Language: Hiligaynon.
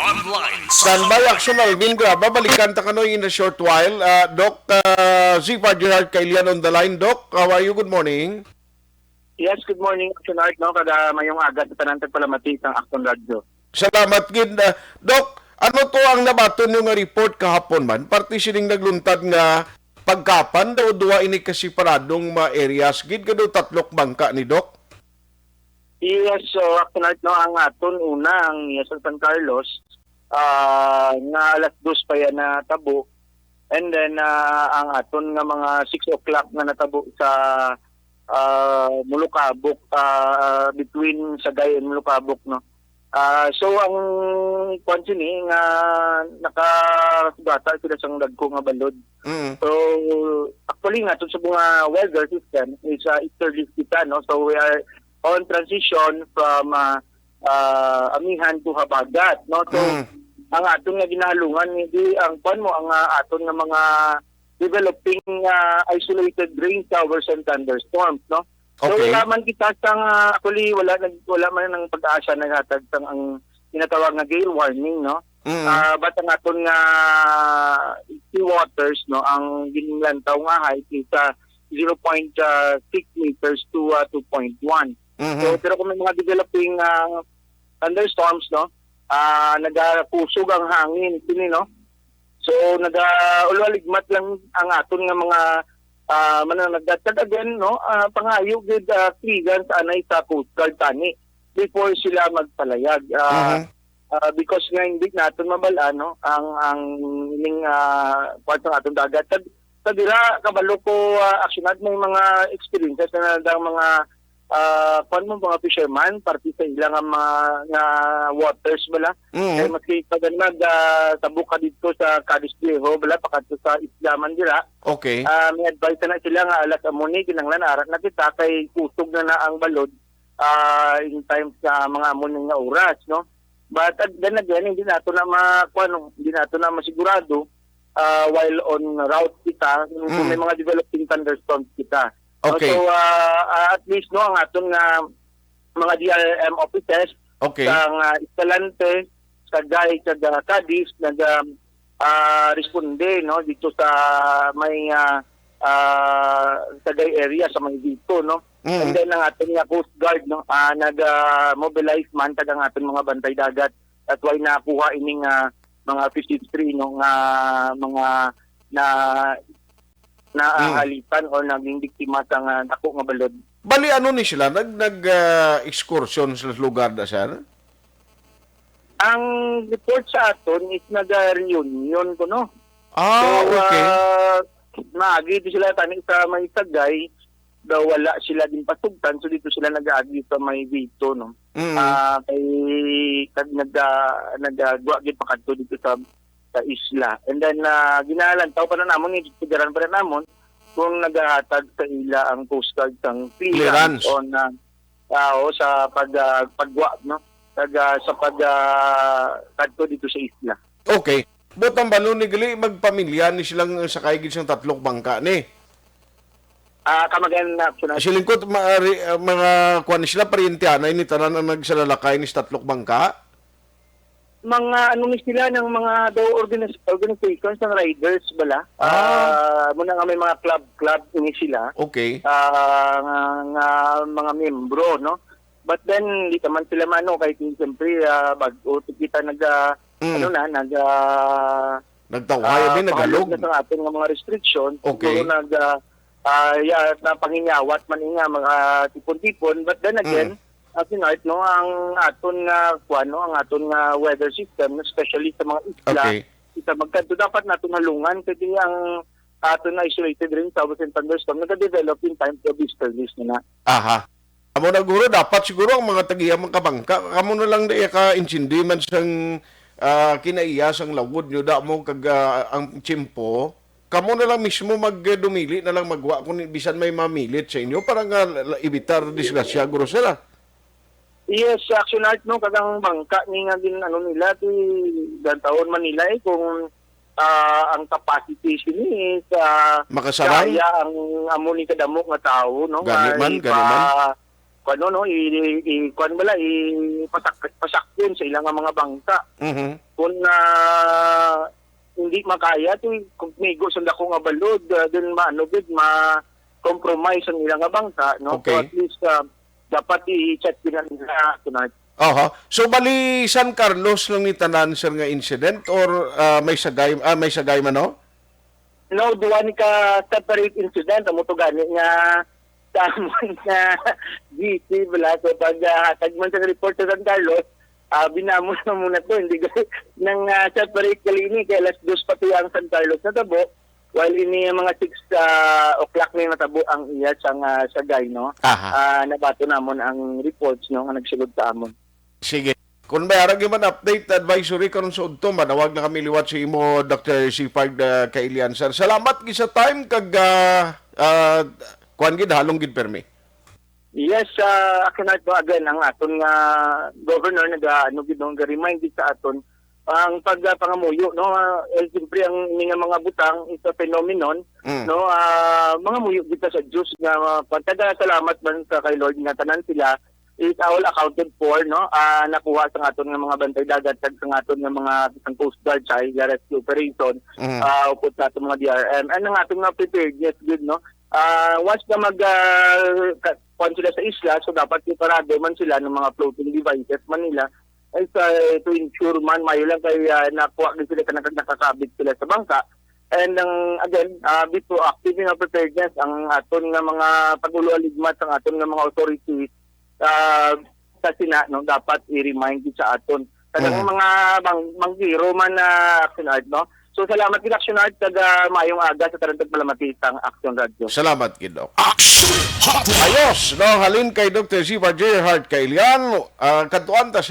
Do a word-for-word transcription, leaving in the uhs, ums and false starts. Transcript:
Standby, Action Alvin Graba. Balikan ta kano in a short while. Ah, Doc, ah, Zephyr Gerard Kailian on the line. Doc, how are you? Good morning. Yes, good morning, Action Art, no? Kada mayong aga sa tanan tagpalamati sang Action Radio. Salamat gid. Ah, Doc, ano to ang nabaton nyo nga report kahapon man? Parte sining nagluntad nga pagkapan daw duwa ini ka separadong mga areas gid, kado tatlok bangka ni Doc? Yes, so, Action Art, no, ang aton una, ang iya sa San Carlos, ah, nga alas dos pa yan natabo. And then, ah, ang aton nga mga six o'clock nga natabo sa, ah, Mulukabok, ah, between Sagay and Mulukabok, no? Ah, so, ang kwan sini nga nakasugata sila sang dagko nga balod. Mm. So, actually, nga, sa mga weather system is, ah, easterly kita, no? So, we are on transition from, ah, ah, amihan to habagat, no? So, Mm. ang aton nga ginahalungan, hindi ang kwan mo, ang, ah, aton nga mga developing, ah, isolated rain showers and thunderstorms, no? So, Okay. wala man kita sang, ah, actually, wala nag-, wala man ang pag-asa naghatag sang ang ginatawag nga gale warning, no? Mm. Ah, but ang aton nga sea waters, no, ang ginlantaw nga height is, ah, zero point six meters to, ah, two point one. Mhm. So, pero kung may mga developing, ah, thunderstorms, no, ah, nagakusog ang hangin, sini, no? So, naga-, ulaligmat lang ang aton nga mga, ah, mananagdat. Kag again, no, ah, pangayo gid, ah, clearance anay sa Coast Guard tani before sila magpalayag. Ah, Mhm. ah, because nga hindi naton mabal-an, no, ang, ang ining, ah, part ng aton dagat. Kag, kag dira, kabalo ko, ah, Action Art, may mga experiences na nadang mga, ah, kwan mo, mga fisherman, parte sa ilang nga mga, nga waters bala. Mhm. Kay maski pag mag, ah, tabok ka dito sa Cadiz Viejo, bala, pakadto sa isla man dira. Okay. Ah, may advice na sila nga, "Alas amo ni, kinahanglan ara na kita, kay kusog na na ang balod, ah, in times sa mga amo ni nga oras," no? But, uh, then again, hindi nato na ma-, kuwan, no? Hindi nato na masigurado, ah, while on route kita, kung Okay. may mga developing thunderstorms kita. No? Okay. So, ah, ah, at least, no, ang aton nga mga D R R M offices Okay. sa, ah, Escalante, Sagay, kag, ah, Cadiz, nag, ah, ah, responde, no, dito sa may, ah, ah, Sagay area, sa may Vito, no? Mm. And then ang aton nga Coast Guard, no, ah, nag, ah, mobilize man kag ang aton mga bantay dagat. That's why nakuha ining, ah, mga fishery, no, nga mga na, Mm. naahalipan o naging biktima sa nga dako nga balod. Bali, ano ni sila? Nag, nag, ah, excursion sa lugar na, sir? Ang report sa aton is naga-reunion ko, no? Ah, So, okay. ah, naagi ito sila tani sa may Sagay, daw wala sila din pasugtan, so dito sila nag-aagi sa may Vito, no? Mm. Ah, kay, kag nag-, ah, nag-, ah, gwa gid pakadto dito sa, sa isla. And then, ah, ginalantaw pa na namon, gitigaran pa na namon kung nagahatag sa ila ang Coast Guard sang clearance Clearance. on, ah, ah, o sa pag, ah, pagwa, no? Pag, ah, sa pag, ah, kadto dito sa isla. Okay. But ang balon ni gali, magpamilya ni silang sakay gid sang tatlok bangka ni. Ah, come again, Action Art. Silingkot, ma-, ri-, ah, mga kuwan ni sila, paryente anay ni tanan ang nagsalalakay ni sa tatlok bangka? Mga ano ni sila, ng mga daw organis-, organizations ng riders bala. Ah. Ah, muna nga may mga club-club ni sila. Okay. Ah, nga, nga mga miyembro, no? But then, di naman sila mano, kay siyempre, ah, bag-o kita nag, ah, Mm. ano na, nag, ah, Nagtawhay, ah, abi, pangalog nagalog. na sa aton nga mga restrictions. Okay. Siguro nag, ah, ah, ya-, napanginyawat man nga mga tipon-tipon. But then again, Mm. as in art, no, ang aton nga, kuwan, no, ang aton nga weather system, especially sa mga isla, Okay. isa magkadto, dapat naton halungan, kay ang aton nga isolated rain showers and thunderstorm, nagadevelop in times of easterlies na na. Aha. Amo na, guro, dapat siguro ang mga tag-iya man ka bangka, kamo na lang diya ka-intindi man sang, ah, kinaiya sang lawod nyo, da mo kag, ah, ang tiyempo, kamo na lang mismo magdumili na lang magwa kung bisan may mamilit sa inyo para nga la-, la-, evitar disgrasya, guro, sila. Yes, Action Art, no, kag ang bangka ni nga gin-, ano nila, di, gantawon man nila, eh, kung, ah, ang capacity sini is, ah, Makasarang? kaya ang amo ni kadamo nga tawo, no, Gani nga man, ipa-, gani man. kuwan, no, i-, i-, kuwan bala, ipasak-, pasakyon sa ilang mga bangka. Mhm. kung, ah, hindi makaya, ti, kung migo sa dako nga balod, ah, then maano gid, ma-compromise ang ilang nga bangsa, no? So, Okay. at least, ah, dapat i-check din ang nila, Kunard. Aha. So, bali, San Carlos lang ni tanan, sir, nga incident or, ah, may Sagay, ah, may Sagay man, no? No, duha ni ka separate incident, amo to gani nga sa amon nga G C, bala. So, pag, ah, hatag man sa report sa San Carlos, ah, binamos na muna to, hindi gani nang, ah, separate gali ni, kay alas dos pa to ang San Carlos natabo, while ini ang mga six, ah, o'clock na natabo ang iya sa nga Sagay, no? Aha. Ah, nabato namon ang reports, no, nga nagsulod sa amon. Sige. Kung may ara gyud man update, advisory karon sa udto, manawag na kami liwat sa imo, Doctor Sifard, ah, Kailian, sir. Salamat gid sa time kag, ah, ah, kuwan gid, halong gid permi. Yes, ah, akin na ito again, ang aton nga governor naga, ano gid, no, ga-remind gid sa aton ang pag, ah, pangamuyo, no, ah, eh, siyempre ang ini nga mga butang is a phenomenon, Mm. no, ah, mangamuyo kita sa Diyos nga, ah, pagtaga salamat man sa kay Lord nga tanan sila is all accounted for, no? Ah, nakuha sa aton nga mga bantay dagat kag sa aton nga mga, sang Coast Guard sa ila rescue operation, Mm. ah, upod sa aton mga D R M. And ang aton nga preparedness gid, no? Ah, once na mag, ah, ka-, kuwan sila sa isla, so dapat preparado man sila ng mga floating devices man nila. Ay, sa, to ensure man, mayo lang kay, ah, nakuha din sila kanang nakakabit sila sa bangka. And ang, again, ah, be proactive in our preparedness. Ang aton nga mga pag-ulo-aligmat, ang aton nga mga authorities, ah, sa Sina, no, dapat i-remind gid sa aton. Kanang Mm. mga bang-, bangkero man na Action Art, no? So, salamat gid Action Art, kag, ah, maayong aga sa tanan tagpalamati sang Action Radio. Salamat gid, Doc. Action Hotline. Ayos, no? Halin kay Doctor Siva J. Hart Kailian, ah, kadtuan ta